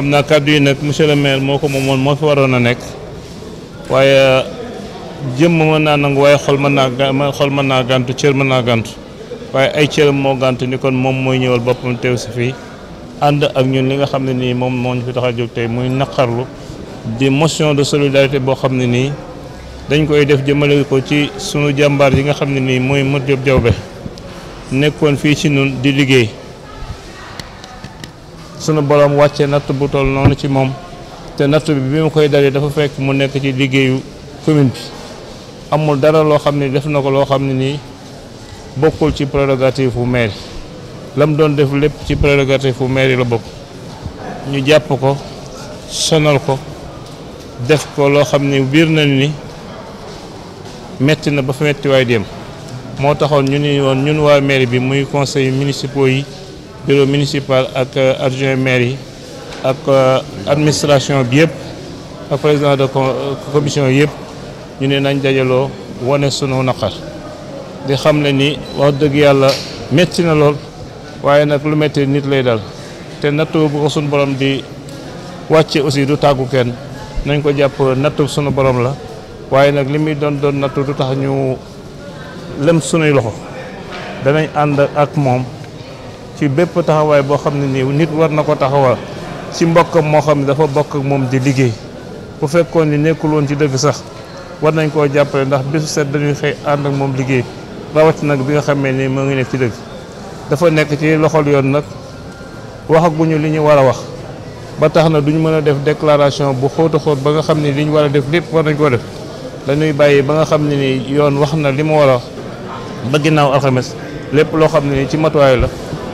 xam naa kàddu yi nag monsieur le maire moo ko moomoon moo fi waroon a nekk waaye jëmm mën naa nangu waaye xol mën naa gàntu cër mën naa gàntu waaye ay cëram moo gàntu ni kon moom mooy ñëwal boppam teew si fii ànd ak ñun li nga xam ne nii moom moo ñu fi tax a jóg tey muy naqarlu di motion de solidarité boo xam ne nii dañ koy def jëmale ko ci sunu jàmbaar yi nga xam ne nii mooy Modou Diop Diaobé nekkoon fii ci ñun di liggéey sunu borom wàcce natt bu toll noonu ci moom te natt bi mu koy dalee dafa fekk mu nekk ci liggéeyu commune bi amul dara loo xam ne def na ko loo xam ne nii bokkul ci prérogative fu maire lam doon def lépp ci prérogative fu maire la bokk ñu jàpp ko sonal ko def ko loo xam ne biir nañ ni metti na ba fa metti waay dem moo taxoon ñu ni woon ñun waa maire bi muy conseil municipaux yi bureau municipal ak adjoint maire yi ak administration bi yëpp ak président de commission yëpp ñu ne nañ dajaloo wane sunu naqar di xam ne ni wax dëgg yàlla metti na lool waaye nag lu metti nit lay dal te nattu bu ko sunu borom di wàcce aussi du tàggu kenn nañ ko jàpp nattu sunu borom la waaye nag li muy doon nattu du tax ñu lem sunuy loxo danañ ànd ak moom ci bépp taxawaay boo xam ne nii nit war na ko taxawal ci mbokkam moo xam ne dafa bokk ak moom di liggéey bu fekkoon ni nekkul woon ci dëgg sax war nañ koo jàppale ndax bisu set dañuy xëy ànd ak moom liggéey rawat nag bi nga xamee ni moo ngi nekk ci dëgg dafa nekk ci loxol yoon nag waxaguñu li ñu war a wax ba tax na duñ mën a def déclaration bu xóot a xóot ba nga xam ne li ñu war a def lépp war nañ koo def dañuy bàyyi ba nga xam ne ni yoon wax na li mu war a wax ba ginnaaw alxames lépp loo xam ne ni ci matuwaay la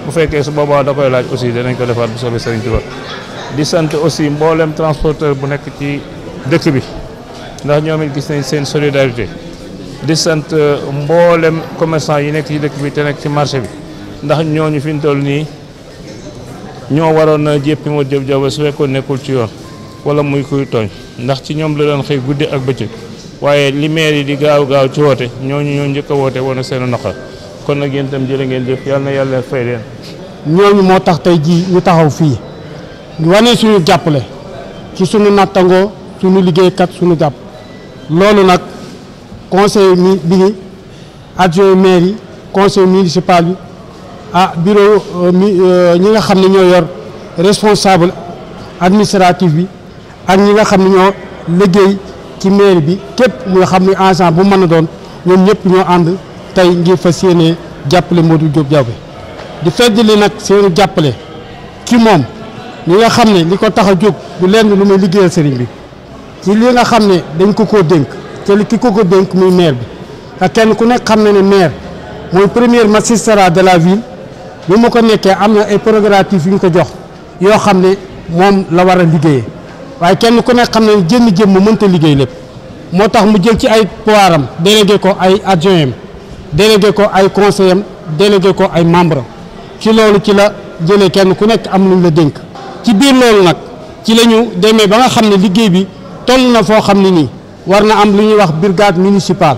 bu fekkee su boobaa da koy laaj aussi danañ ko defaat bu soobee Serigne Touba di sant aussi mboolem transporteur bu nekk ci dëkk bi ndax ñoom it gis nañ seen solidarité di sant mboolem commerçant yi nekk ci dëkk bi te nekk ci marché bi ndax ñooñu fi ñu toll nii ñoo waroon a jéppi Modou Diop Diaobé su fekkoon nekkul ci yoon wala muy kuy tooñ ndax ci ñoom la doon xëy guddi ak bëccëg waaye li maire yi di gaaw ci woote ñooñu ñoo njëkk a woote wane seen naqar kon nag yéen itam jërë ngeen jëf yàlla na yàlla fay leen. ñooñu moo tax tey jii ñu taxaw fii wane suñu jàppale ci suñu nattangoo suñu liggéeykat suñu jàpp loolu nag conseil bi adjoint maire yi conseil municipal bi bureau ñi nga xam ne ñoo yor responsable administratif bi ak ñi nga xam ne ñoo liggéey ci maire bi képp mu nga xam ne agent bu mën a doon ñoom ñëpp ñoo ànd tey ngir fas yéene jàppale Modou Diop Diaobé di feddali nag seenu jàppale ci moom ñi nga xam ne li ko tax a jóg du lenn lu may liggéeyal sëriñ bi ci li nga xam ne dañ ko koo dénk te li ki ko dénk muy maire bi te kenn ku nekk xam na ne maire mooy premier magistrat de la ville bi mu ko nekkee am na ay prérogatives yu ñu ko jox yoo xam ne moom la war a liggéeyee waaye kenn ku nekk xam ne jëmm mënta liggéey lépp moo tax mu jël ci ay pouvoiram délégué ko ay adjoint am délégué ko ay conseil am délégué ko ay membre ci loolu ci la jëlee kenn ku nekk am luñ la dénk ci biir loolu nag ci la ñu demee ba nga xam ne liggéey bi toll na foo xam ne nii war na am lu ñuy wax brigade municipale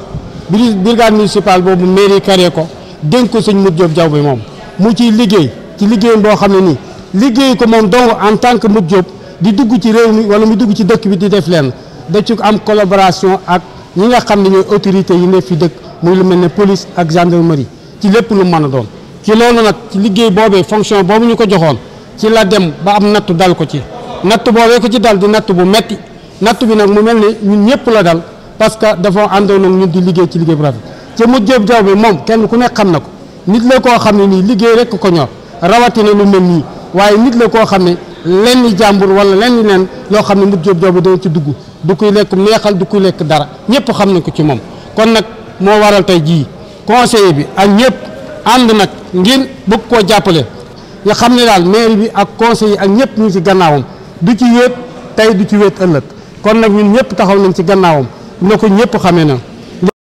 boobu mairie créé ko dénk ko sëñ Modou Diop Diaobé moom mu ciy liggéey ci liggéeyam boo xam ne nii liggéey ko moom dong en tant que Modou Diop di dugg ci réew mi wala mu dugg ci dëkk bi di def leen da ci am collaboration ak ñi nga xam ne ñooy autorités yi ne fi dëkk muy lu mel ne police ak gendarmerie ci lépp lu mën a doon ci loolu nag ci liggéey boobee fonction boobu ñu ko joxoon ci la dem ba am nattu dal ko ci natt boobee ko ci dal di natt bu metti natt bi nag mu mel ne ñun ñëpp la dal parce que dafa àndoon ak ñun di liggéey ci liggéey bu rafet te Modou Diop Diaobé moom kenn ku nekk xam na ko nit la koo xam ne nii liggéey rek ko ñor rawatina lu mel nii waaye nit la koo xam ne lenn jàmbur wala lenn leen loo xam ne Modou Diop Diaobé dana ci dugg du koy lekk neexal du koy lekk dara ñëpp xam nañ ko ci moom kon nag moo waral tey jii conseiller bi ak ñëpp ànd nag ngir bëgg koo jàppale nga xam ne daal maire bi ak conseiller ak ñëpp ñu ci gannaawam du ci wéet tey du ci wéet ëllëg kon nag ñun ñëpp taxaw nañ ci gannaawam na ko ñëpp xamee na